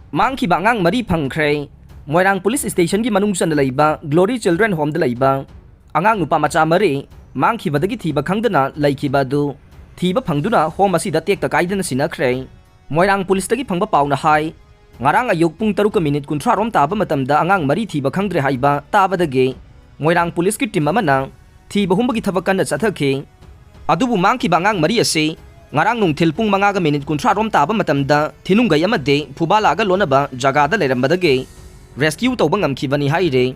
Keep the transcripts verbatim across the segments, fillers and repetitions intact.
ꯃꯥꯡꯈꯤꯕ ꯑꯉꯥꯡ ꯃꯔꯤ ꯐꯪꯈ꯭ꯔꯦ꯫ ꯃꯣꯏꯔꯥꯡ ꯄꯨꯂꯤꯁ ꯁ꯭ꯇꯦꯁꯟꯒꯤ ꯃꯅꯨꯡ ꯆꯟꯅ ꯂꯩꯕ ꯒ꯭ꯂꯣꯔꯤ ꯆꯤꯜꯗ꯭ꯔꯦꯟ ꯍꯣꯝꯗ ꯂꯩꯕ ꯑꯉꯥꯡ ꯅꯨꯄꯥ ꯃꯆꯥ ꯃꯔꯤ ꯃꯥꯡꯈꯤꯕꯗꯒꯤ ꯊꯤꯕ ꯈꯪꯗꯅ ꯂꯩꯈꯤꯕ ꯑꯗꯨ ꯊꯤꯕ ꯐꯪꯗꯨꯅ ꯍꯣꯝ ꯑꯁꯤꯗ ꯇꯦꯛꯇ ꯀꯥꯏꯗꯅ ꯁꯤꯟꯅꯈ꯭ꯔꯦ꯫ ꯃꯣꯏꯔꯥꯡ ꯄꯨꯂꯤꯁꯇꯒꯤ ꯐꯪꯕ ꯄꯥꯎꯅ ꯍꯥꯏ, ꯉꯔꯥꯡ ꯑꯌꯨꯛ ꯄꯨꯡ ꯇꯔꯨꯛꯀ ꯃꯤꯅꯤꯠ ꯀꯨꯟꯊ꯭ꯔꯥ ꯔꯣꯝ ꯇꯥꯕ ꯃꯇꯝꯗ ꯑꯉꯥꯡ ꯃꯔꯤ ꯊꯤꯕ ꯈꯪꯗ꯭ꯔꯦ ꯍꯥꯏꯕ ꯇꯥꯕꯗꯒꯤ ꯃꯣꯏꯔꯥꯡ ꯄꯨꯂꯤꯁꯀꯤ ꯇꯤꯝ ꯑꯃꯅ ꯊꯤꯕ ꯍꯨꯝꯕꯒꯤ ꯊꯕꯛ ꯀꯟꯅ ꯆꯠꯊꯈꯤ꯫ ꯑꯗꯨꯕꯨ ꯃꯥꯡꯈꯤꯕ ꯑꯉꯥꯡ ꯃꯔꯤ ꯑꯁꯤ ꯉꯔꯥꯡ ꯅꯨꯡꯊꯤꯜ ꯄꯨꯡ ꯃꯉꯥꯒ ꯃꯤꯅꯤꯠ ꯀꯨꯟꯊ꯭ꯔꯥ ꯔꯣꯝ ꯇꯥꯕ ꯃꯇꯝꯗ ꯊꯤꯅꯨꯡꯒꯩ ꯑꯃꯗꯤ ꯐꯨꯕꯥꯂꯥꯒ ꯂꯣꯟꯅꯕ ꯖꯒꯥꯗ ꯂꯩꯔꯝꯕꯗꯒꯤ ꯔꯦꯁꯀ꯭ꯌꯨ ꯇꯧꯕ ꯉꯝꯈꯤꯕꯅꯤ ꯍꯥꯏꯔꯤ꯫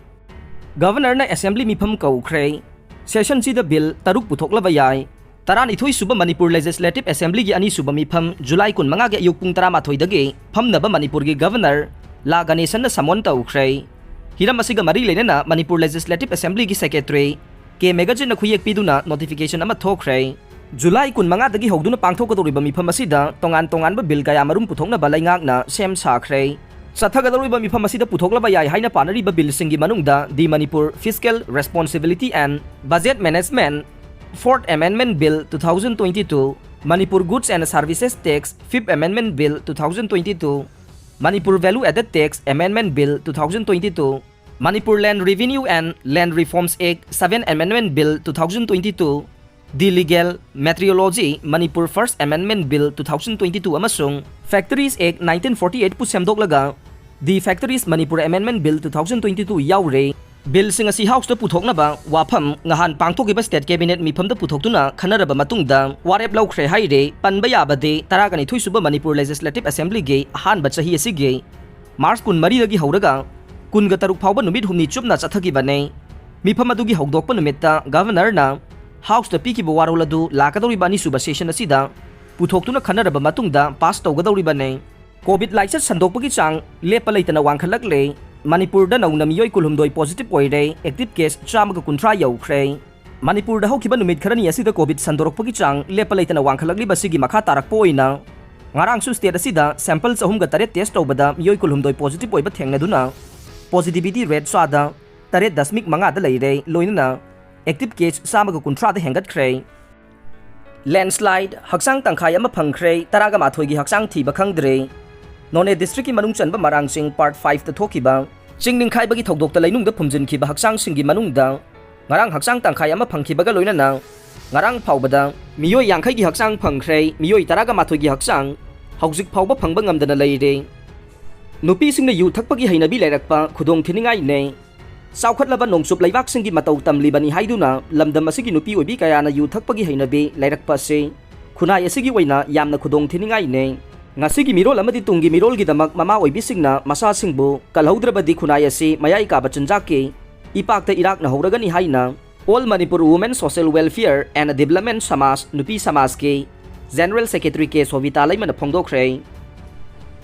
ꯒꯚꯔꯅꯔꯅ ꯑꯦꯁꯦꯝꯕ꯭ꯂꯤ ꯃꯤꯐꯝ ꯀꯧꯈ꯭ꯔꯦ꯫ ꯁꯦꯁꯟꯁꯤꯗ ꯕꯤꯜ ꯇꯔꯨꯛ ꯄꯨꯊꯣꯛꯂꯕ ꯌꯥꯏ꯫ ꯇꯔꯥꯅꯤꯊꯣꯏ ꯁꯨꯕ ꯃꯅꯤꯄꯨꯔ ꯂꯦꯖꯤꯁꯂꯦꯇꯤꯚ ꯑꯦꯁꯦꯝꯕ꯭ꯂꯤꯒꯤ ꯑꯅꯤꯁꯨꯕ ꯃꯤꯐꯝ ꯖꯨꯂꯥꯏ ꯀꯨꯟꯃꯉꯥꯒꯤ ꯑꯌꯨꯛ ꯄꯨꯡ ꯇꯔꯥꯃꯥꯊꯣꯏꯗꯒꯤ ꯐꯝꯅꯕ ꯃꯅꯤꯄꯨꯔꯒꯤ ꯒꯚꯔꯅꯔ ꯂꯥ ꯒꯅꯦꯁꯟꯅ ꯁꯃꯣꯟ ꯇꯧꯈ꯭ꯔꯦ꯫ ꯍꯤꯔꯝ ꯑꯁꯤꯒ ꯃꯔꯤ ꯂꯩꯅꯅ ꯃꯅꯤꯄꯨꯔ ꯂꯦꯖꯤꯁꯂꯦꯇꯤꯚ ꯑꯦꯁꯦꯝꯕ꯭ꯂꯤꯒꯤ ꯁꯦꯀ꯭ꯔꯦꯇꯔꯤ ꯀꯦ ꯃꯦꯒꯥꯖꯤꯟꯅ ꯈꯨꯌꯦꯛ ꯄꯤꯗꯨꯅ ꯅꯣꯇꯤꯐꯤꯀꯦꯁꯟ ꯑꯃ ꯊꯣꯛꯈ꯭ꯔꯦ꯫ ꯖꯨꯂꯥꯏ ꯀꯨꯟꯃꯉꯥꯗꯒꯤ ꯍꯧꯗꯨꯅ ꯄꯥꯡꯊꯣꯛꯀꯗꯧꯔꯤꯕ ꯃꯤꯐꯝ ꯑꯁꯤꯗ ꯇꯣꯉꯥꯟ ꯇꯣꯉꯥꯟꯕ ꯕꯤꯜ ꯀꯌꯥꯃꯔꯨꯝ ꯄꯨꯊꯣꯛꯅꯕ ꯂꯩꯉꯥꯛꯅ ꯁꯦꯝ ꯁꯥꯈ꯭ꯔꯦ꯫ ꯆꯠꯊꯒꯗꯧꯔꯤꯕ ꯃꯤꯐꯝ ꯑꯁꯤꯗ ꯄꯨꯊꯣꯛꯂꯕ ꯌꯥꯏ ꯍꯥꯏꯅ ꯄꯥꯅꯔꯤꯕ ꯕꯤꯜꯁꯤꯡꯒꯤ ꯃꯅꯨꯡꯗ The Manipur Fiscal Responsibility and Budget Management, Fourth Amendment Bill two thousand twenty-two, Manipur Goods and Services Tax, Fifth Amendment Bill two thousand twenty-two, Manipur Value Added Tax Amendment Bill two thousand twenty-two, Manipur Land Revenue and Land Reforms Act, Seventh Amendment Bill two thousand twenty-two, The Legal Metrology, Manipur First Amendment Bill two thousand twenty-two ꯑꯃꯁꯨꯡ Factories Act nineteen forty-eightꯄꯨ ꯁꯦꯝꯗꯣꯛꯂꯒ The Factories Manipur Amendment Bill two thousand twenty-two ꯌꯥꯎꯔꯦ꯫ ꯕꯤꯜꯁꯤꯡ ꯑꯁꯤ ꯍꯥꯎꯁꯇ ꯄꯨꯊꯣꯛꯅꯕ ꯋꯥꯐꯝ ꯉꯍꯥꯟ ꯄꯥꯡꯊꯣꯛꯈꯤꯕ state cabinet ꯃꯤꯐꯝꯗ ꯄꯨꯊꯣꯛꯇꯨꯅ ꯈꯟꯅꯔꯕ ꯃꯇꯨꯡꯗ ꯋꯥꯔꯦꯞ ꯂꯧꯈ꯭ꯔꯦ ꯍꯥꯏꯔꯦ꯫ ꯄꯟꯕ ꯌꯥꯕꯗꯤ ꯇꯔꯥꯒ ꯅꯤꯊꯣꯏ ꯁꯨꯕ ꯃꯅꯤꯄꯨꯔ ꯂꯦꯖꯤꯁꯂꯦꯇꯤꯚ ꯑꯦꯁꯦꯝꯕ꯭ꯂꯤꯒꯤ ꯑꯍꯥꯟꯕ ꯆꯍꯤ ꯑꯁꯤꯒꯤ ꯃꯥꯔꯆ ꯀꯨꯟꯃꯔꯤꯗꯒꯤ ꯍꯧꯔꯒ ꯀꯨꯟꯒ ꯇꯔꯨꯛ ꯐꯥꯎꯕ ꯅꯨꯃꯤꯠ ꯍꯨꯝꯅꯤ ꯆꯨꯞꯅ ꯆꯠꯊꯈꯤꯕꯅꯦ꯫ ꯃꯤꯐꯝ ꯑꯗꯨꯒꯤ ꯍꯧꯗꯣꯛꯄ ꯅꯨꯃꯤꯠꯇ ꯒꯚꯔꯅꯔꯅ ꯍꯥꯎꯁꯇ ꯄꯤꯈꯤꯕ ꯋꯥꯔꯣꯜ ꯑꯗꯨ ꯂꯥꯛꯀꯗꯧꯔꯤꯕ ꯑꯅꯤꯁꯨꯕ ꯁꯦꯁꯟ ꯑꯁꯤꯗ ꯄꯨꯊꯣꯛꯇꯨꯅ ꯈꯟꯅꯔꯕ ꯃꯇꯨꯡꯗ ꯄꯥꯁ ꯇꯧꯒꯗꯧꯔꯤꯕꯅꯦ꯫ ꯀꯣꯚꯤꯗ ꯂꯥꯏꯆꯠ ꯁꯟꯗꯣꯛꯄꯒꯤ ꯆꯥꯡ ꯂꯦꯞꯄ ꯂꯩꯇꯅ ꯋꯥꯡꯈꯠꯂꯛꯂꯦ꯫ ꯃꯅꯤꯄꯨꯔꯗ ꯅꯧꯅ ꯃꯤꯑꯣꯏ ꯀꯨꯟꯍꯨꯝꯗꯣꯏ ꯄꯣꯖꯤꯇꯤꯚ ꯑꯣꯏꯔꯦ꯫ ꯑꯦꯛꯇꯤꯚ ꯀꯦꯁ ꯆꯥꯝꯃꯒ ꯀꯨꯟꯊ꯭ꯔꯥ ꯌꯧꯈ꯭ꯔꯦ꯫ ꯃꯅꯤꯄꯨꯔꯗ ꯍꯧꯈꯤꯕ ꯅꯨꯃꯤꯠ ꯈꯔꯅꯤ ꯑꯁꯤꯗ ꯀꯣꯚꯤꯗ ꯁꯟꯗꯣꯔꯛꯄꯒꯤ ꯆꯥꯡ ꯂꯦꯞꯄ ꯂꯩꯇꯅ ꯋꯥꯡꯈꯠꯂꯛꯂꯤꯕ ꯑꯁꯤꯒꯤ ꯃꯈꯥ ꯇꯥꯔꯛꯄ ꯑꯣꯏꯅ ꯉꯔꯥꯡꯁꯨ ꯁ꯭ꯇꯦꯠ ꯑꯁꯤꯗ ꯁꯦꯝꯄꯜ ꯆꯍꯨꯝꯒ ꯇꯔꯦꯠ ꯇꯦꯁ ꯇꯧꯕꯗ ꯃꯤꯑꯣꯏ ꯀꯨꯟꯍꯨꯝꯗꯣꯏ ꯄꯣꯖꯤꯇꯤꯚ ꯑꯣꯏꯕ ꯊꯦꯡꯅꯗꯨꯅ positivity rate ꯆꯥꯗ ꯇꯔꯦꯠ ꯗꯁꯃꯤꯛ ꯃꯉꯥꯗ ꯂꯩꯔꯦ꯫ ꯂꯣꯏꯅꯅ ꯑꯦꯛꯇꯤꯚ ꯀꯦꯁ ꯆꯥꯝꯃꯒ ꯀꯨꯟꯊ꯭ꯔꯥꯗ ꯍꯦꯟꯒꯠꯈ꯭ꯔꯦ꯫ ꯂꯦꯟꯁꯂꯥꯏꯠ, ꯍꯛꯆꯥꯡ ꯇꯪꯈꯥꯏ ꯑꯃ ꯐꯪꯈ꯭ꯔꯦ, ꯇꯔꯥꯒ ꯃꯥꯊꯣꯏꯒꯤ ꯍꯛꯆꯥꯡ ꯊꯤꯕ ꯈꯪꯗ꯭ꯔꯦ꯫ ꯅꯣꯅꯦ ꯗꯤꯁꯇ꯭ꯔꯤꯛꯀꯤ ꯃꯅꯨꯡ ꯆꯟꯕ ꯃꯔꯥꯡꯆꯤꯡ ꯄꯥꯔꯠ ꯐꯥꯏꯚꯇ ꯊꯣꯛꯈꯤꯕ ꯆꯤꯡ ꯅꯤꯡꯈꯥꯏꯕꯒꯤ ꯊꯧꯗꯣꯛꯇ ꯂꯩꯅꯨꯡꯗ ꯐꯨꯝꯖꯤꯟꯈꯤꯕ ꯍꯛꯆꯥꯡꯁꯤꯡꯒꯤ ꯃꯅꯨꯡꯗ ꯉꯔꯥꯡ ꯍꯛꯆꯥꯡ ꯇꯪꯈꯥꯏ ꯑꯃ ꯐꯪꯈꯤꯕꯒ ꯂꯣꯏꯅꯅ ꯉꯔꯥꯡ ꯐꯥꯎꯕꯗ ꯃꯤꯑꯣꯏ ꯌꯥꯡꯈꯩꯒꯤ ꯍꯛꯆꯥꯡ ꯐꯪꯈ꯭ꯔꯦ, ꯃꯤꯑꯣꯏ ꯇꯔꯥꯒ ꯃꯥꯊꯣꯏꯒꯤ ꯍꯛꯆꯥꯡ ꯍꯧꯖꯤꯛ ꯐꯥꯎꯕ ꯐꯪꯕ ꯉꯝꯗꯅ ꯂꯩꯔꯦ꯫ ꯅꯨꯄꯤꯁꯤꯡꯅ ꯌꯨ ꯊꯛꯄꯒꯤ ꯍꯩꯅꯕꯤ ꯂꯩꯔꯛꯄ ꯈꯨꯗꯣꯡ ꯊꯤꯅꯤꯡꯉꯥꯏꯅꯦ꯫ ꯆꯥꯎꯈꯠꯂꯕ ꯅꯣꯡꯆꯨꯞ ꯂꯩꯕꯥꯛꯁꯤꯡꯒꯤ ꯃꯇꯧ ꯇꯝꯂꯤꯕꯅꯤ ꯍꯥꯏꯗꯨꯅ ꯂꯝꯗꯝ ꯑꯁꯤꯒꯤ ꯅꯨꯄꯤ ꯑꯣꯏꯕꯤ ꯀꯌꯥꯅ ꯌꯨ ꯊꯛꯄꯒꯤ ꯍꯩꯅꯕꯤ ꯂꯩꯔꯛꯄ ꯑꯁꯤ ꯈꯨꯟꯅꯥꯏ ꯑꯁꯤꯒꯤ ꯑꯣꯏꯅ ꯌꯥꯝꯅ ꯈꯨꯗꯣꯡ ꯊꯤꯅꯤꯡꯉꯥꯏꯅꯦ꯫ ꯉꯁꯤꯒꯤ ꯃꯤꯔꯣꯜ ꯑꯃꯗꯤ ꯇꯨꯡꯒꯤ ꯃꯤꯔꯣꯜꯒꯤꯗꯃꯛ ꯃꯃꯥ ꯑꯣꯏꯕꯤꯁꯤꯡꯅ ꯃꯆꯥꯁꯤꯡꯕꯨ ꯀꯜꯍꯧꯗ꯭ꯔꯕꯗꯤ ꯈꯨꯟꯅꯥꯏ ꯑꯁꯤ ꯃꯌꯥꯏ ꯀꯥꯕ ꯆꯤꯟꯖꯥꯛꯀꯤ ꯏꯄꯥꯛꯇ ꯏꯔꯥꯛꯅꯍꯧꯔꯒꯅꯤ ꯍꯥꯏꯅ All Manipur Women Social Welfare and Development ꯁꯃꯥꯖ, ꯅꯨꯄꯤ ꯁꯃꯥꯖꯀꯤ General Secretary ꯀꯦ ꯁꯣꯕꯤꯇꯥ ꯂꯩꯃꯅ ꯐꯣꯡꯗꯣꯛꯈ꯭ꯔꯦ꯫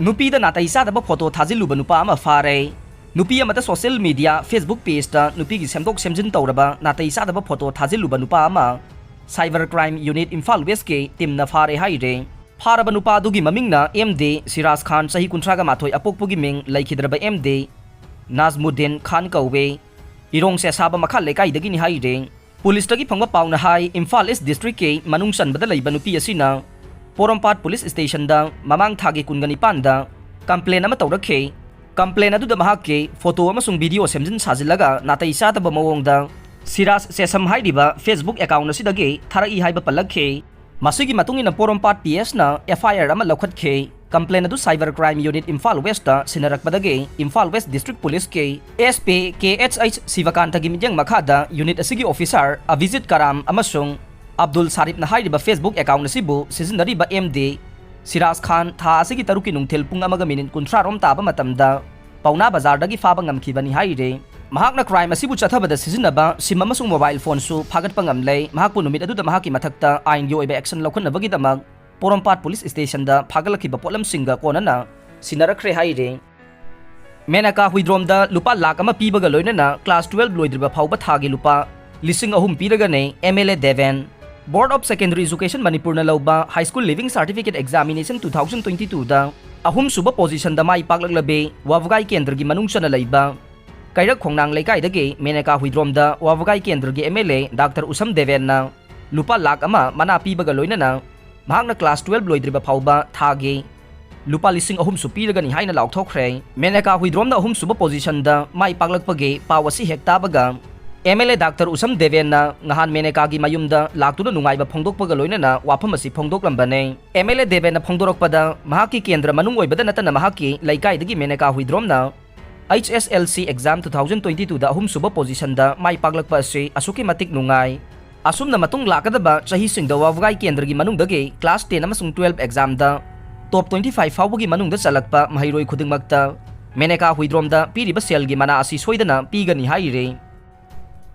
ꯅꯨꯄꯤꯗ ꯅꯥꯇꯩ ꯆꯥꯗꯕ ꯐꯣꯇꯣ ꯊꯥꯖꯤꯜꯂꯨꯕ ꯅꯨꯄꯥ ꯑꯃ ꯐꯥꯔꯦ꯫ ꯅꯨꯄꯤ ꯑꯃꯗ social media Facebook pageꯇ ꯅꯨꯄꯤꯒꯤ ꯁꯦꯝꯗꯣꯛ ꯁꯦꯝꯖꯤꯟ ꯇꯧꯔꯕ ꯅꯥꯇꯩ ꯆꯥꯗꯕ ꯐꯣꯇꯣ ꯊꯥꯖꯤꯜꯂꯨꯕ ꯅꯨꯄꯥ ꯑꯃ Cyber Crime Unit ꯏꯝꯐꯥꯜ ꯋꯦꯁꯀꯤ ꯇꯤꯝꯅ ꯐꯥꯔꯦ ꯍꯥꯏꯔꯦ꯫ ꯐꯥꯔꯕ ꯅꯨꯄꯥ ꯑꯗꯨꯒꯤ ꯃꯃꯤꯡꯅ ꯑꯦꯝ ꯗꯤ ꯁꯤꯔꯥꯖ ꯈꯥꯟ, ꯆꯍꯤ ꯀꯨꯟꯊ꯭ꯔꯥꯒ ꯃꯥꯊꯣꯏ ꯑꯄꯣꯛꯄꯒꯤ ꯃꯤꯡ ꯂꯩꯈꯤꯗ꯭ꯔꯕ ꯑꯦꯝ ꯗꯤ ꯅꯥꯖꯃꯨꯗꯤꯟ ꯈꯥꯟ ꯀꯧꯋꯦ꯫ ꯏꯔꯣꯡ ꯁꯦꯁꯥꯕ ꯃꯈꯥ ꯂꯩꯀꯥꯏꯗꯒꯤꯅꯤ ꯍꯥꯏꯔꯦ꯫ ꯄꯨꯂꯤꯁꯇꯒꯤ ꯐꯪꯕ ꯄꯥꯎꯅ ꯍꯥꯏ, ꯏꯝꯐꯥꯜ ꯏꯁ ꯗꯤꯁꯇ꯭ꯔꯤꯛꯀꯤ ꯃꯅꯨꯡ ꯆꯟꯕꯗ ꯂꯩꯕ ꯅꯨꯄꯤ ꯑꯁꯤꯅ ꯄꯣꯔꯣꯝꯄꯥꯠ ꯄꯨꯂꯤꯁ ꯁ꯭ꯇꯦꯁꯟꯗ ꯃꯃꯥꯡ ꯊꯥꯒꯤ ꯀꯨꯟꯒ ꯅꯤꯄꯥꯟꯗ complain ꯑꯃ ꯇꯧꯔꯛꯈꯤ꯫ Complain ꯑꯗꯨꯗ ꯃꯍꯥꯛꯀꯤ ꯐꯣꯇꯣ ꯑꯃꯁꯨꯡ ꯚꯤꯗꯤꯑꯣ ꯁꯦꯝꯖꯤꯟ ꯁꯥꯖꯤꯜꯂꯒ ꯅꯥꯇꯩ ꯆꯥꯗꯕ ꯃꯑꯣꯡꯗ ꯁꯤꯔꯥꯖ ꯁꯦꯁꯝ ꯍꯥꯏꯔꯤꯕ Facebook account ꯑꯁꯤꯗꯒꯤ ꯊꯥꯔꯛꯏ ꯍꯥꯏꯕ ꯄꯜꯂꯛꯈꯤ꯫ ꯃꯁꯤꯒꯤ ꯃꯇꯨꯡ ꯏꯟꯅ ꯄꯣꯔꯣꯝꯄꯥꯠ ꯄꯤ ꯑꯦꯁꯅ ꯑꯦꯐ ꯑꯥꯏ ꯑꯥꯔ ꯑꯃ ꯂꯧꯈꯠꯈꯤ꯫ Complain ꯑꯗꯨ Cyber Crime Unit Imphal west ꯁꯤꯟꯅꯔꯛꯄꯗꯒꯤ ꯏꯝꯐꯥꯜ ꯋꯦꯁ ꯗꯤꯁꯇ꯭ꯔꯤꯛ ꯄꯨꯂꯤꯁꯀꯤ S P K H H ꯁꯤꯕꯀꯥꯟꯇꯒꯤ ꯃꯤꯠꯌꯦꯡ ꯃꯈꯥꯗ ꯌꯨꯅꯤꯠ ꯑꯁꯤꯒꯤ ꯑꯣꯐꯤꯁꯥꯔ ꯑꯚꯤꯖꯤꯠ ꯀꯔꯥꯝ ꯑꯃꯁꯨꯡ ꯑꯕꯗꯨꯜ ꯁꯥꯔꯤꯞꯅ ꯍꯥꯏꯔꯤꯕ Facebook account ꯑꯁꯤꯕꯨ ꯁꯤꯖꯤꯟꯅꯔꯤꯕ ꯑꯦꯝ ꯗꯤ ꯁꯤꯔꯥꯖ ꯈꯥꯟ ꯊꯥ ꯑꯁꯤꯒꯤ ꯇꯔꯨꯛꯀꯤ ꯅꯨꯡꯊꯤꯜ ꯄꯨꯡ ꯑꯃꯒ ꯃꯤꯅꯤꯠ ꯀꯨꯟꯊ꯭ꯔꯥ ꯔꯣꯝ ꯇꯥꯕ ꯃꯇꯝꯗ ꯄꯥꯎꯅꯥ ꯕꯖꯥꯔꯗꯒꯤ ꯐꯥꯕ ꯉꯝꯈꯤꯕꯅꯤ ꯍꯥꯏꯔꯤ꯫ ꯃꯍꯥꯛꯅ crime ꯑꯁꯤꯕꯨ ꯆꯠꯊꯕꯗ ꯁꯤꯖꯤꯟꯅꯕ ꯁꯤꯝ ꯑꯃꯁꯨꯡ ꯃꯣꯕꯥꯏꯜ ꯐꯣꯟꯁꯨ ꯐꯥꯒꯠꯄ ꯉꯝꯂꯦ꯫ ꯃꯍꯥꯛꯄꯨ ꯅꯨꯃꯤꯠ ꯑꯗꯨꯗ ꯃꯍꯥꯛꯀꯤ ꯃꯊꯛꯇ ꯑꯥꯏꯟꯒꯤ ꯑꯣꯏꯕ action ꯂꯧꯈꯠꯅꯕꯒꯤꯗꯃꯛ ꯄꯣꯔꯣꯝꯄꯥꯠ ꯄꯨꯂꯤꯁ ꯁ꯭ꯇꯦꯁꯟꯗ ꯐꯥꯒꯠꯂꯛꯈꯤꯕ ꯄꯣꯠꯂꯝꯁꯤꯡꯒ ꯀꯣꯟꯅꯅ ꯁꯤꯟꯅꯔꯛꯈ꯭ꯔꯦ ꯍꯥꯏꯔꯤ꯫ ꯃꯦꯅꯀꯥ ꯍꯨꯏꯗ꯭ꯔꯣꯝꯗ ꯂꯨꯄꯥ ꯂꯥꯈ ꯑꯃ ꯄꯤꯕꯒ ꯂꯣꯏꯅꯅ class twelve ꯂꯣꯏꯗ꯭ꯔꯤꯕ ꯐꯥꯎꯕ ꯊꯥꯒꯤ ꯂꯨꯄꯥ ꯂꯤꯁꯤꯡ ꯑꯍꯨꯝ ꯄꯤꯔꯒꯅꯤ M L A Deben. Board of Secondary Education ꯃꯅꯤꯄꯨꯔꯅ ꯂꯧꯕ High School Leaving Certificate Examination two thousand twenty twoꯗ ꯑꯍꯨꯝꯁꯨꯕ positionꯗ ꯃꯥꯏ ꯄꯥꯛꯂꯛꯂꯕꯤ ꯋꯥꯕꯒꯥꯏ ꯀꯦꯟꯗ꯭ꯔꯒꯤ ꯃꯅꯨꯡ ꯆꯟꯅ ꯂꯩꯕ ꯀꯩꯔꯛ ꯈꯣꯡꯅꯥꯡ ꯂꯩꯀꯥꯏꯗꯒꯤ ꯃꯦꯅꯀꯥ ꯍꯨꯏꯗ꯭ꯔꯣꯝꯗ ꯋꯥꯕꯒꯥꯏ ꯀꯦꯟꯗ꯭ꯔꯒꯤ ꯑꯦꯝ ꯑꯦꯜ ꯑꯦ ꯗꯥꯛꯇꯔ ꯎꯁꯝ ꯗꯦꯕꯦꯟꯅ ꯂꯨꯄꯥ ꯂꯥꯈ ꯑꯃ ꯃꯅꯥ ꯄꯤꯕꯒ ꯂꯣꯏꯅꯅ ꯃꯍꯥꯛꯅ class twelve ꯂꯣꯏꯗ꯭ꯔꯤꯕ ꯐꯥꯎꯕ ꯊꯥꯒꯤ ꯂꯨꯄꯥ ꯂꯤꯁꯤꯡ ꯑꯍꯨꯝꯁꯨ ꯄꯤꯔꯒꯅꯤ ꯍꯥꯏꯅ ꯂꯥꯎꯊꯣꯛꯈ꯭ꯔꯦ꯫ ꯃꯦꯅꯦꯀꯥ ꯍꯨꯏꯗ꯭ꯔꯣꯝꯅ ꯑꯍꯨꯝꯁꯨꯕ positionꯗ ꯃꯥꯏ ꯄꯥꯛꯂꯛꯄꯒꯤ ꯄꯥꯎ ꯑꯁꯤ ꯍꯦꯛ ꯇꯥꯕꯒ, MLA ꯗꯥꯛꯇꯔ ꯎꯁꯝ ꯗꯦꯕꯦꯟꯅ ꯉꯍꯥꯟ ꯃꯦꯅꯦꯀꯥꯒꯤ ꯃꯌꯨꯝꯗ ꯂꯥꯛꯇꯨꯅ ꯅꯨꯡꯉꯥꯏꯕ ꯐꯣꯡꯗꯣꯛꯄꯒ ꯂꯣꯏꯅꯅ ꯋꯥꯐꯝ ꯑꯁꯤ ꯐꯣꯡꯗꯣꯛꯂꯝꯕꯅꯦ꯫ MLA ꯗꯦꯕꯦꯟꯅ ꯐꯣꯡꯗꯣꯔꯛꯄꯗ, ꯃꯍꯥꯛꯀꯤ ꯀꯦꯟꯗ꯭ꯔ ꯃꯅꯨꯡ ꯑꯣꯏꯕꯗ ꯅꯠꯇꯅ ꯃꯍꯥꯛꯀꯤ ꯂꯩꯀꯥꯏꯗꯒꯤ ꯃꯦꯅꯦꯀꯥ ꯍꯨꯏꯗ꯭ꯔꯣꯝꯅ H S L C exam two thousand twenty twoꯗ ꯑꯍꯨꯝꯁꯨꯕ positionꯗ ꯃꯥꯏ ꯄꯥꯛꯂꯛꯄ ꯑꯁꯤ ꯑꯁꯨꯛꯀꯤ ꯃꯇꯤꯛ ꯅꯨꯡꯉꯥꯏ꯫ ꯑꯁꯨꯝꯅ ꯃꯇꯨꯡ ꯂꯥꯛꯀꯗꯕ ꯆꯍꯤꯁꯤꯡꯗ ꯋꯥꯕꯒꯥꯏ ꯀꯦꯟꯗ꯭ꯔꯒꯤ ꯃꯅꯨꯡꯗꯒꯤ class ten ꯑꯃꯁꯨꯡ twelve examꯗ top twenty five ꯐꯥꯎꯕꯒꯤ ꯃꯅꯨꯡꯗ ꯆꯜꯂꯛꯄ ꯃꯍꯩꯔꯣꯏ ꯈꯨꯗꯤꯡꯃꯛꯇ ꯃꯦꯅꯦꯀꯥ ꯍꯨꯏꯗ꯭ꯔꯣꯝꯗ ꯄꯤꯔꯤꯕ ꯁꯦꯜꯒꯤ ꯃꯅꯥ ꯑꯁꯤ ꯁꯣꯏꯗꯅ ꯄꯤꯒꯅꯤ ꯍꯥꯏꯔꯤ꯫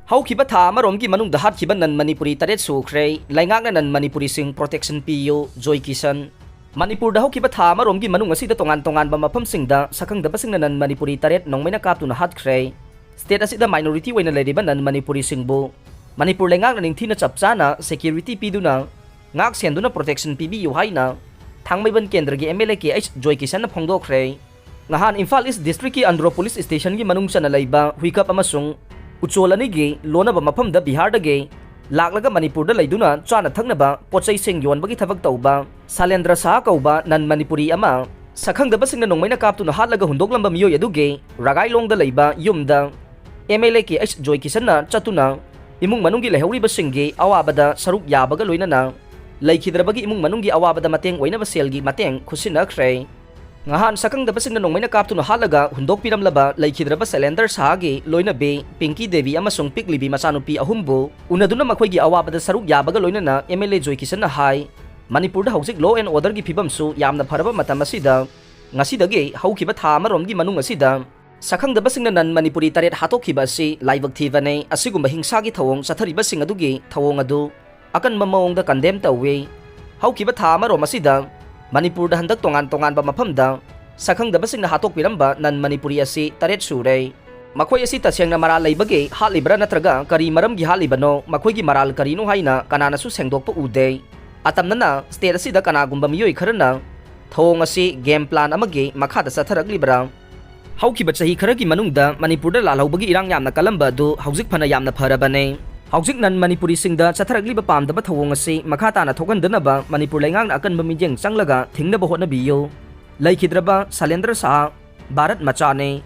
ꯍꯧꯈꯤꯕ ꯊꯥ ꯑꯃꯔꯣꯝꯒꯤ ꯃꯅꯨꯡꯗ ꯍꯥꯠꯈꯤꯕ non ꯃꯅꯤꯄꯨꯔꯤ ꯇꯔꯦꯠ ꯁꯨꯈ꯭ꯔꯦ꯫ ꯂꯩꯉꯥꯛꯅ non ꯃꯅꯤꯄꯨꯔꯤꯁꯤꯡ protection ꯄꯤꯌꯨ, ꯖꯣꯏ ꯀꯤꯁꯟ꯫ ꯃꯅꯤꯄꯨꯔꯗ ꯍꯧꯈꯤꯕ ꯊꯥ ꯑꯃꯔꯣꯝꯒꯤ ꯃꯅꯨꯡ ꯑꯁꯤꯗ ꯇꯣꯉꯥꯟ ꯇꯣꯉꯥꯟꯕ ꯃꯐꯝꯁꯤꯡꯗ ꯁꯛꯈꯪꯗꯕꯁꯤꯡꯅ non ꯃꯅꯤꯄꯨꯔꯤ ꯇꯔꯦꯠ ꯅꯣꯡꯃꯩꯅ ꯀꯥꯞꯇꯨꯅ ꯍꯥꯠꯈ꯭ꯔꯦ꯫ State ꯑꯁꯤꯗ minority ꯑꯣꯏꯅ ꯂꯩꯔꯤꯕ non ꯃꯅꯤꯄꯨꯔꯤꯁꯤꯡꯕꯨ ꯃꯅꯤꯄꯨꯔ ꯂꯩꯉꯥꯛꯅ ꯅꯤꯡꯊꯤꯅ ꯆꯞ ꯆꯥꯅ security ꯄꯤꯗꯨꯅ ꯉꯥꯛ ꯁꯦꯟꯗꯨꯅ protection ꯄꯤꯕꯤꯌꯨ ꯍꯥꯏꯅ ꯊꯥꯡꯃꯩꯕꯟ ꯀꯦꯟꯗ꯭ꯔꯒꯤ MLA K H ꯖꯣꯏ ꯀꯤꯁꯟꯅ ꯐꯣꯡꯗꯣꯛꯈ꯭ꯔꯦ꯫ ꯉꯍꯥꯟ ꯏꯝꯐꯥꯜ East Districtꯀꯤ ꯑꯟꯗ꯭ꯔꯣ Police Stationꯒꯤ ꯃꯅꯨꯡ ꯆꯟꯅ ꯂꯩꯕ ꯍꯨꯏꯀꯞ ꯑꯃꯁꯨꯡ ꯎꯆꯣꯜ ꯑꯅꯤꯒꯤ ꯂꯣꯟꯅꯕ ꯃꯐꯝꯗ ꯕꯤꯍꯥꯔꯗꯒꯤ ꯂꯥꯛꯂꯒ ꯃꯅꯤꯄꯨꯔꯗ ꯂꯩꯗꯨꯅ ꯆꯥꯅ ꯊꯛꯅꯕ ꯄꯣꯠꯆꯩꯁꯤꯡ ꯌꯣꯟꯕꯒꯤ ꯊꯕꯛ ꯇꯧꯕ ꯁꯥꯂꯦꯟꯗ꯭ꯔ ꯁꯍꯥ ꯀꯧꯕ non ꯃꯅꯤꯄꯨꯔꯤ ꯑꯃ ꯁꯛꯈꯪꯗꯕꯁꯤꯡꯅ ꯅꯣꯡꯃꯩꯅ ꯀꯥꯞꯇꯨꯅ ꯍꯥꯠꯂꯒ ꯍꯨꯟꯗꯣꯛꯂꯝꯕ ꯃꯤꯑꯣꯏ ꯑꯗꯨꯒꯤ ꯔꯒꯥꯏꯂꯣꯡꯗ ꯂꯩꯕ ꯌꯨꯝꯗ MLA K H ꯖꯣꯏ ꯀꯤꯁꯟꯅ ꯆꯠꯇꯨꯅ ꯏꯃꯨꯡ ꯃꯅꯨꯡꯒꯤ ꯂꯩꯍꯧꯔꯤꯕꯁꯤꯡꯒꯤ ꯑꯋꯥꯕꯗ ꯁꯔꯨꯛ ꯌꯥꯕꯒ ꯂꯣꯏꯅꯅ ꯂꯩꯈꯤꯗ꯭ꯔꯕꯒꯤ ꯏꯃꯨꯡ ꯃꯅꯨꯡꯒꯤ ꯑꯋꯥꯕꯗ ꯃꯇꯦꯡ ꯑꯣꯏꯅꯕ ꯁꯦꯜꯒꯤ ꯃꯇꯦꯡ ꯈꯨꯠꯁꯤꯟꯅꯈ꯭ꯔꯦ꯫ ꯉꯍꯥꯟ ꯁꯛꯈꯪꯗꯕꯁꯤꯡꯅ ꯅꯣꯡꯃꯩꯅ ꯀꯥꯞꯇꯨꯅ ꯍꯥꯠꯂꯒ ꯍꯨꯟꯗꯣꯛꯄꯤꯔꯝꯂꯕ ꯂꯩꯈꯤꯗ꯭ꯔꯕ ꯁꯥꯂꯦꯟꯗ꯭ꯔ ꯁꯍꯥꯒꯤ ꯂꯣꯏꯅꯕꯤ ꯄꯤꯡꯀꯤ ꯗꯦꯕꯤ ꯑꯃꯁꯨꯡ ꯄꯤꯛꯂꯤꯕꯤ ꯃꯆꯥꯅꯨꯄꯤ ꯑꯍꯨꯝꯕꯨ ꯎꯅꯗꯨꯅ ꯃꯈꯣꯏꯒꯤ ꯑꯋꯥꯕꯗ ꯁꯔꯨꯛ ꯌꯥꯕꯒ ꯂꯣꯏꯅꯅ MLA ꯖꯣꯏ ꯀꯤꯁꯟꯅ ꯍꯥꯏ, ꯃꯅꯤꯄꯨꯔꯗ ꯍꯧꯖꯤꯛ law and orderꯒꯤ ꯐꯤꯕꯝꯁꯨ ꯌꯥꯝꯅ ꯐꯔꯕ ꯃꯇꯝ ꯑꯁꯤꯗ ꯉꯁꯤꯗꯒꯤ ꯍꯧꯈꯤꯕ ꯊꯥ ꯑꯃꯔꯣꯝꯒꯤ ꯃꯅꯨꯡ ꯑꯁꯤꯗ ꯁꯛꯈꯪꯗꯕꯁꯤꯡꯅ non ꯃꯅꯤꯄꯨꯔꯤ ꯇꯔꯦꯠ ꯍꯥꯠꯇꯣꯛꯈꯤꯕ ꯑꯁꯤ ꯂꯥꯏꯕꯛ ꯊꯤꯕꯅꯤ꯫ ꯑꯁꯤꯒꯨꯝꯕ ꯍꯤꯡꯁꯥꯒꯤ ꯊꯧꯑꯣꯡ ꯆꯠꯊꯔꯤꯕꯁꯤꯡ ꯑꯗꯨꯒꯤ ꯊꯧꯑꯣꯡ ꯑꯗꯨ ꯑꯀꯟꯕ ꯃꯑꯣꯡꯗ condemn ꯇꯧꯏ꯫ ꯍꯧꯈꯤꯕ ꯊꯥ ꯑꯃꯔꯣꯝ ꯑꯁꯤꯗ ꯃꯅꯤꯄꯨꯔꯗ ꯍꯟꯗꯛ ꯇꯣꯉꯥꯟ ꯇꯣꯉꯥꯟꯕ ꯃꯐꯝꯗ ꯁꯛꯈꯪꯗꯕꯁꯤꯡꯅ ꯍꯥꯠꯇꯣꯛꯄꯤꯔꯝꯕ non ꯃꯅꯤꯄꯨꯔꯤ ꯑꯁꯤ ꯇꯔꯦꯠ ꯁꯨꯔꯦ꯫ ꯃꯈꯣꯏ ꯑꯁꯤ ꯇꯁꯦꯡꯅ ꯃꯔꯥꯜ ꯂꯩꯕꯒꯤ ꯍꯥꯠꯂꯤꯕ꯭ꯔꯥ ꯅꯠꯇ꯭ꯔꯒ ꯀꯔꯤ ꯃꯔꯝꯒꯤ ꯍꯥꯠꯂꯤꯕꯅꯣ, ꯃꯈꯣꯏꯒꯤ ꯃꯔꯥꯜ ꯀꯔꯤꯅꯣ ꯍꯥꯏꯅ ꯀꯅꯥꯅꯁꯨ ꯁꯦꯡꯗꯣꯛꯄ ꯎꯗꯦ꯫ ꯑꯇꯝꯅꯅ state ꯑꯁꯤꯗ ꯀꯅꯥꯒꯨꯝꯕ ꯃꯤꯑꯣꯏ ꯈꯔꯅ ꯊꯧꯑꯣꯡ ꯑꯁꯤ game plan ꯑꯃꯒꯤ ꯃꯈꯥꯗ ꯆꯠꯊꯔꯛꯂꯤꯕ꯭ꯔꯥ? ꯍꯧꯈꯤꯕ ꯆꯍꯤ ꯈꯔꯒꯤ ꯃꯅꯨꯡꯗ ꯃꯅꯤꯄꯨꯔꯗ ꯂꯥꯜꯍꯧꯕꯒꯤ ꯏꯔꯥꯡ ꯌꯥꯝꯅ ꯀꯜꯂꯝꯕ ꯑꯗꯨ ꯍꯧꯖꯤꯛ ꯐꯅ ꯌꯥꯝꯅ ꯐꯔꯕꯅꯦ꯫ ꯍꯧꯖꯤꯛ non ꯃꯅꯤꯄꯨꯔꯤꯁꯤꯡꯗ ꯆꯠꯊꯔꯛꯂꯤꯕ ꯄꯥꯝꯗꯕ ꯊꯧꯑꯣꯡ ꯑꯁꯤ ꯃꯈꯥ ꯇꯥꯅ ꯊꯣꯛꯍꯟꯗꯅꯕ ꯃꯅꯤꯄꯨꯔ ꯂꯩꯉꯥꯛꯅ ꯑꯀꯟꯕ ꯃꯤꯠꯌꯦꯡ ꯆꯪꯂꯒ ꯊꯤꯡꯅꯕ ꯍꯣꯠꯅꯕꯤꯌꯨ꯫ ꯂꯩꯈꯤꯗ꯭ꯔꯕ ꯁꯂꯦꯟꯗ꯭ꯔ ꯁꯍꯥ ꯚꯥꯔꯠ ꯃꯆꯥꯅꯤ꯫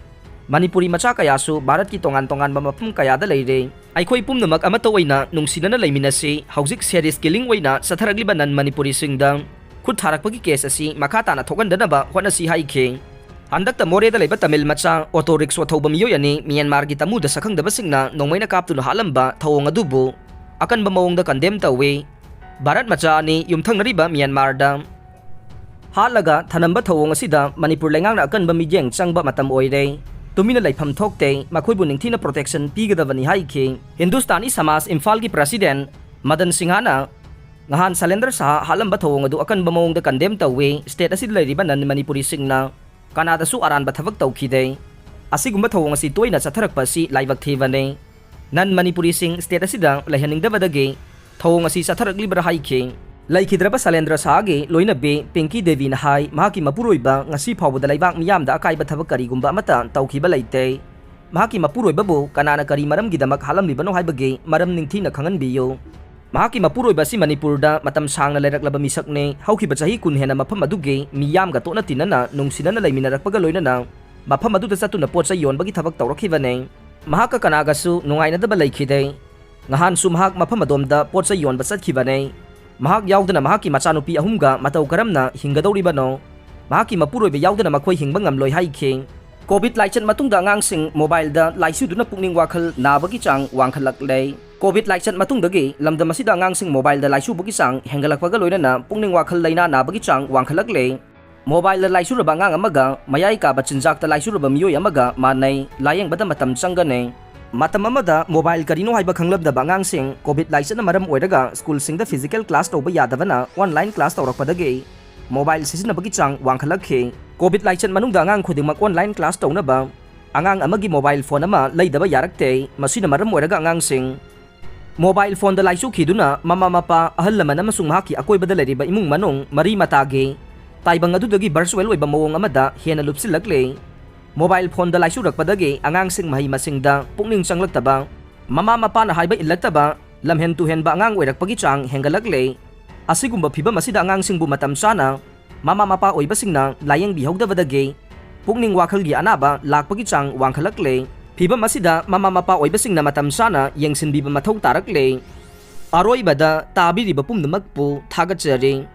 ꯃꯅꯤꯄꯨꯔꯤ ꯃꯆꯥ ꯀꯌꯥꯁꯨ ꯚꯥꯔꯠꯀꯤ ꯇꯣꯉꯥꯟ ꯇꯣꯉꯥꯟꯕ ꯃꯐꯝ ꯀꯌꯥꯗ ꯂꯩꯔꯦ꯫ ꯑꯩꯈꯣꯏ ꯄꯨꯝꯅꯃꯛ ꯑꯃꯠꯇ ꯑꯣꯏꯅ ꯅꯨꯡꯁꯤꯅꯅ ꯂꯩꯃꯤꯟꯅꯁꯤ꯫ ꯍꯧꯖꯤꯛ ꯁꯦꯔꯤꯁ ꯀꯤꯂꯤꯡ ꯑꯣꯏꯅ ꯆꯠꯊꯔꯛꯂꯤꯕ ꯅꯟ ꯃꯅꯤꯄꯨꯔꯤꯁꯤꯡꯗ ꯈꯨꯠ ꯊꯥꯔꯛꯄꯒꯤ ꯀꯦꯁ ꯑꯁꯤ ꯃꯈꯥ ꯇꯥꯅ ꯊꯣꯛꯍꯟꯗꯅꯕ ꯍꯣꯠꯅꯁꯤ ꯍꯥꯏꯈꯤ꯫ ꯍꯟꯗꯛꯇ ꯃꯣꯔꯦꯗ ꯂꯩꯕ ꯇꯥꯃꯤꯜ ꯃꯆꯥ ꯑꯣꯇꯣ ꯔꯤꯛꯁꯣ ꯊꯧꯕ ꯃꯤꯑꯣꯏ ꯑꯅꯤ ꯃ꯭ꯌꯥꯟꯃꯥꯔꯒꯤ ꯇꯃꯨꯗ ꯁꯛꯈꯪꯗꯕꯁꯤꯡꯅ ꯅꯣꯡꯃꯩꯅ ꯀꯥꯞꯇꯨꯅ ꯍꯥꯠꯂꯝꯕ ꯊꯧꯑꯣꯡ ꯑꯗꯨꯕꯨ ꯑꯀꯟꯕ ꯃꯑꯣꯡꯗ ꯀꯟꯗꯦꯝ ꯇꯧꯏ꯫ ꯚꯥꯔꯠ ꯃꯆꯥ ꯑꯅꯤ ꯌꯨꯝꯊꯪꯅꯔꯤꯕ ꯃ꯭ꯌꯥꯟꯃꯥꯔꯗ ꯍꯥꯠꯂꯒ ꯊꯅꯝꯕ ꯊꯧꯑꯣꯡ ꯑꯁꯤꯗ ꯃꯅꯤꯄꯨꯔ ꯂꯩꯉꯥꯛꯅ ꯑꯀꯟꯕ ꯃꯤꯠꯌꯦꯡ ꯆꯪꯕ ꯃꯇꯝ ꯑꯣꯏꯔꯦ꯫ ꯇꯨꯃꯤꯟꯅ ꯂꯩꯐꯝ ꯊꯣꯛꯇꯦ, ꯃꯈꯣꯏꯕꯨ ꯅꯤꯡꯊꯤꯅ ꯄ꯭ꯔꯣꯇꯦꯛꯁꯟ ꯄꯤꯒꯗꯕꯅꯤ ꯍꯥꯏꯈꯤ꯫ ꯍꯤꯟꯗꯨꯁꯇꯥꯅꯤ ꯁꯃꯥꯖ ꯏꯝꯐꯥꯜꯒꯤ ꯄ꯭ꯔꯁꯤꯗꯦꯟ ꯃꯗꯟ ꯁꯤꯡꯍꯅ ꯉꯍꯥꯟ ꯁꯂꯦꯟꯗ꯭ꯔ ꯁꯍꯥ ꯍꯥꯠꯂꯝꯕ ꯊꯧꯑꯣꯡ ꯑꯗꯨ ꯑꯀꯟꯕ ꯃꯑꯣꯡꯗ ꯀꯟꯗꯦꯝ ꯇꯧꯏ꯫ ꯁ꯭ꯇꯦꯠ ꯑꯁꯤꯗ ꯂꯩꯔꯤꯕ ꯅꯟ ꯃꯅꯤꯄꯨꯔꯤꯁꯤꯡꯅ ꯀꯅꯥꯗꯁꯨ ꯑꯔꯥꯟꯕ ꯊꯕꯛ ꯇꯧꯈꯤꯗꯦ꯫ ꯑꯁꯤꯒꯨꯝꯕ ꯊꯧꯑꯣꯡ ꯑꯁꯤ ꯇꯣꯏꯅ ꯆꯠꯊꯔꯛꯄ ꯑꯁꯤ ꯂꯥꯏꯕꯛ ꯊꯤꯕꯅꯤ꯫ ꯅꯟ ꯃꯅꯤꯄꯨꯔꯤꯁꯤꯡ ꯁ꯭ꯇꯦꯠ ꯑꯁꯤꯗ ꯂꯩꯍꯟꯅꯤꯡꯗꯕꯗꯒꯤ ꯊꯧꯑꯣꯡ ꯑꯁꯤ ꯆꯠꯊꯔꯛꯂꯤꯕ꯭ꯔꯥ ꯍꯥꯏꯈꯤ꯫ ꯂꯩꯈꯤꯗ꯭ꯔꯕ ꯁꯂꯦꯟꯗ꯭ꯔ ꯁꯍꯥꯒꯤ ꯂꯣꯏꯅꯕꯤ ꯄꯤꯡꯀꯤ ꯗꯦꯕꯤꯅ ꯍꯥꯏ, ꯃꯍꯥꯛꯀꯤ ꯃꯄꯨꯔꯣꯏꯕ ꯉꯁꯤ ꯐꯥꯎꯕꯗ ꯂꯩꯕꯥꯛ ꯃꯤꯌꯥꯝꯗ ꯑꯀꯥꯏꯕ ꯊꯕꯛ ꯀꯔꯤꯒꯨꯝꯕ ꯑꯃꯠꯇ ꯇꯧꯈꯤꯕ ꯂꯩꯇꯦ꯫ ꯃꯍꯥꯛꯀꯤ ꯃꯄꯨꯔꯣꯏꯕꯕꯨ ꯀꯅꯥꯅ ꯀꯔꯤ ꯃꯔꯝꯒꯤꯗꯃꯛ ꯍꯥꯠꯂꯝꯂꯤꯕꯅꯣ ꯍꯥꯏꯕꯒꯤ ꯃꯔꯝ ꯅꯤꯡꯊꯤꯅ ꯈꯪꯍꯟꯕꯤꯌꯨ꯫ ꯃꯍꯥꯛꯀꯤ ꯃꯄꯨꯔꯣꯏꯕ ꯑꯁꯤ ꯃꯅꯤꯄꯨꯔꯗ ꯃꯇꯝ ꯁꯥꯡꯅ ꯂꯩꯔꯛꯂꯕ ꯃꯤꯁꯛꯅꯤ꯫ ꯍꯧꯈꯤꯕ ꯆꯍꯤ ꯀꯨꯟ ꯍꯦꯟꯅ ꯃꯐꯝ ꯑꯗꯨꯒꯤ ꯃꯤꯌꯥꯝꯒ ꯇꯣꯠꯅ ꯇꯤꯟꯅꯅ ꯅꯨꯡꯁꯤꯅꯅ ꯂꯩꯃꯤꯟꯅꯔꯛꯄꯒ ꯂꯣꯏꯅꯅ ꯃꯐꯝ ꯑꯗꯨꯗ ꯆꯠꯇꯨꯅ ꯄꯣꯠ ꯆꯩ ꯌꯣꯟꯕꯒꯤ ꯊꯕꯛ ꯇꯧꯔꯛꯈꯤꯕꯅꯤ꯫ ꯃꯍꯥꯛꯀ ꯀꯅꯥꯒꯁꯨ ꯅꯨꯡꯉꯥꯏꯅꯗꯕ ꯂꯩꯈꯤꯗꯦ꯫ ꯉꯍꯥꯟꯁꯨ ꯃꯍꯥꯛ ꯃꯐꯝ ꯑꯗꯣꯝꯗ ꯄꯣꯠ ꯆꯩ ꯌꯣꯟꯕ ꯆꯠꯈꯤꯕꯅꯤ꯫ ꯃꯍꯥꯛ ꯌꯥꯎꯗꯅ ꯃꯍꯥꯛꯀꯤ ꯃꯆꯥꯅꯨꯄꯤ ꯑꯍꯨꯝꯒ ꯃꯇꯧ ꯀꯔꯝꯅ ꯍꯤꯡꯒꯗꯧꯔꯤꯕꯅꯣ? ꯃꯍꯥꯛꯀꯤ ꯃꯄꯨꯔꯣꯏꯕ ꯌꯥꯎꯗꯅ ꯃꯈꯣꯏ ꯍꯤꯡꯕ ꯉꯝꯂꯣꯏ ꯍꯥꯏꯈꯤ꯫ ꯀꯣꯚꯤꯗ ꯂꯥꯏꯆꯠ ꯃꯇꯨꯡꯗ ꯑꯉꯥꯡꯁꯤꯡ ꯃꯣꯕꯥꯏꯜꯗ ꯂꯥꯏꯆꯨꯗꯨꯅ ꯄꯨꯛꯅꯤꯡ ꯋꯥꯈꯜ ꯅꯥꯕꯒꯤ ꯆꯥꯡ ꯋꯥꯡꯈꯠꯂꯛꯂꯦ꯫ ꯀꯣꯚꯤꯗ ꯂꯥꯏꯆꯠ ꯃꯇꯨꯡꯗꯒꯤ ꯂꯝꯗꯝ ꯑꯁꯤꯗ ꯑꯉꯥꯡꯁꯤꯡ ꯃꯣꯕꯥꯏꯜꯗ ꯂꯥꯏꯆꯨꯕꯒꯤ ꯆꯥꯡ ꯍꯦꯟꯒꯠꯂꯛꯄꯒ ꯂꯣꯏꯅꯅ ꯄꯨꯛꯅꯤꯡ ꯋꯥꯈꯜ ꯂꯩꯅꯥ ꯅꯥꯕꯒꯤ ꯆꯥꯡ ꯋꯥꯡꯈꯠꯂꯛꯂꯦ꯫ ꯃꯣꯕꯥꯏꯜꯗ ꯂꯥꯏꯆꯨꯔꯕ ꯑꯉꯥꯡ ꯑꯃꯒ ꯃꯌꯥꯏ ꯀꯥꯕ ꯆꯤꯟꯖꯥꯛꯇ ꯂꯥꯏꯆꯨꯔꯕ ꯃꯤꯑꯣꯏ ꯑꯃꯒ ꯃꯥꯟꯅꯩ꯫ ꯂꯥꯌꯦꯡꯕꯗ ꯃꯇꯝ ꯆꯪꯒꯅꯤ꯫ ꯃꯇꯝ ꯑꯃꯗ ꯃꯣꯕꯥꯏꯜ ꯀꯔꯤꯅꯣ ꯍꯥꯏꯕ ꯈꯪꯂꯝꯗꯕ ꯑꯉꯥꯡꯁꯤꯡ ꯀꯣꯚꯤꯗ ꯂꯥꯏꯆꯠꯅ ꯃꯔꯝ ꯑꯣꯏꯔꯒ ꯁ꯭ꯀꯨꯜꯁꯤꯡꯗ ꯐꯤꯖꯤꯀꯦꯜ ꯀ꯭ꯂꯥꯁ ꯇꯧꯕ ꯌꯥꯗꯕꯅ ꯑꯣꯟꯂꯥꯏꯟ ꯀ꯭ꯂꯥꯁ ꯇꯧꯔꯛꯄꯗꯒꯤ ꯃꯣꯕꯥꯏꯜ ꯁꯤꯖꯤꯟꯅꯕꯒꯤ ꯆꯥꯡ ꯋꯥꯡꯈꯠꯂꯛꯈꯤ꯫ ꯀꯣꯚꯤꯗ ꯂꯥꯏꯆꯠ ꯃꯅꯨꯡꯗ ꯑꯉꯥꯡ ꯈꯨꯗꯤꯡꯃꯛ ꯑꯣꯟꯂꯥꯏꯟ ꯀ꯭ꯂꯥꯁ ꯇꯧꯅꯕ ꯑꯉꯥꯡ ꯑꯃꯒꯤ ꯃꯣꯕꯥꯏꯜ ꯐꯣꯟ ꯑꯃ ꯂꯩꯗꯕ ꯌꯥꯔꯛꯇꯦ꯫ ꯃꯁꯤꯅ ꯃꯔꯝ ꯑꯣꯏꯔꯒ ꯑꯉꯥꯡꯁꯤꯡ ꯃꯣꯕꯥꯏꯜ ꯐꯣꯟꯗ ꯂꯥꯏꯆꯨꯈꯤꯗꯨꯅ ꯃꯃꯥ ꯃꯄꯥ, ꯑꯍꯜ ꯂꯃꯟ ꯑꯃꯁꯨꯡ ꯃꯍꯥꯛꯀꯤ ꯑꯀꯣꯏꯕꯗ ꯂꯩꯔꯤꯕ ꯏꯃꯨꯡ ꯃꯅꯨꯡ ꯃꯔꯤ ꯃꯇꯥꯒꯤ ꯇꯥꯏꯕꯪ ꯑꯗꯨꯗꯒꯤ ꯚꯔꯆꯨꯋꯦꯜ ꯑꯣꯏꯕ ꯃꯑꯣꯡ ꯑꯃꯗ ꯍꯦꯟꯅ ꯂꯨꯞꯁꯤꯜꯂꯛꯂꯦ꯫ ꯃꯣꯕꯥꯏꯜ ꯐꯣꯟꯗ ꯂꯥꯏꯆꯨꯔꯛꯄꯗꯒꯤ ꯑꯉꯥꯡꯁꯤꯡ ꯃꯍꯩ ꯃꯁꯤꯡꯗ ꯄꯨꯛꯅꯤꯡ ꯆꯪꯂꯛꯇꯕ, ꯃꯃꯥ ꯃꯄꯥꯅ ꯍꯥꯏꯕ ꯏꯜꯂꯛꯇꯕ, ꯂꯝꯍꯦꯟ ꯇꯨꯍꯦꯟꯕ ꯑꯉꯥꯡ ꯑꯣꯏꯔꯛꯄꯒꯤ ꯆꯥꯡ ꯍꯦꯟꯒꯠꯂꯛꯂꯦ꯫ ꯑꯁꯤꯒꯨꯝꯕ ꯐꯤꯚꯝ ꯑꯁꯤꯗ ꯑꯉꯥꯡꯁꯤꯡꯕꯨ ꯃꯇꯝ ꯆꯥꯅ ꯃꯃꯥ ꯃꯄꯥ ꯑꯣꯏꯕꯁꯤꯡꯅ ꯂꯥꯌꯦꯡꯕꯤꯍꯧꯗꯕꯗꯒꯤ ꯄꯨꯛꯅꯤꯡ ꯋꯥꯈꯜꯒꯤ ꯑꯅꯥꯕ ꯂꯥꯛꯄꯒꯤ ꯆꯥꯡ ꯋꯥꯡꯈꯠꯂꯛꯂꯦ꯫ ꯐꯤꯚꯝ ꯑꯁꯤꯗ ꯃꯃꯥ ꯃꯄꯥ ꯑꯣꯏꯕꯁꯤꯡꯅ ꯃꯇꯝ ꯆꯥꯅ ꯌꯦꯡꯁꯤꯟꯕꯤꯕ ꯃꯊꯧ ꯇꯥꯔꯛꯂꯦ꯫ ꯑꯔꯣꯏꯕꯗ ꯇꯥꯕꯤꯔꯤꯕ ꯄꯨꯝꯅꯃꯛꯄꯨ ꯊꯥꯒꯠꯆꯔꯤ꯫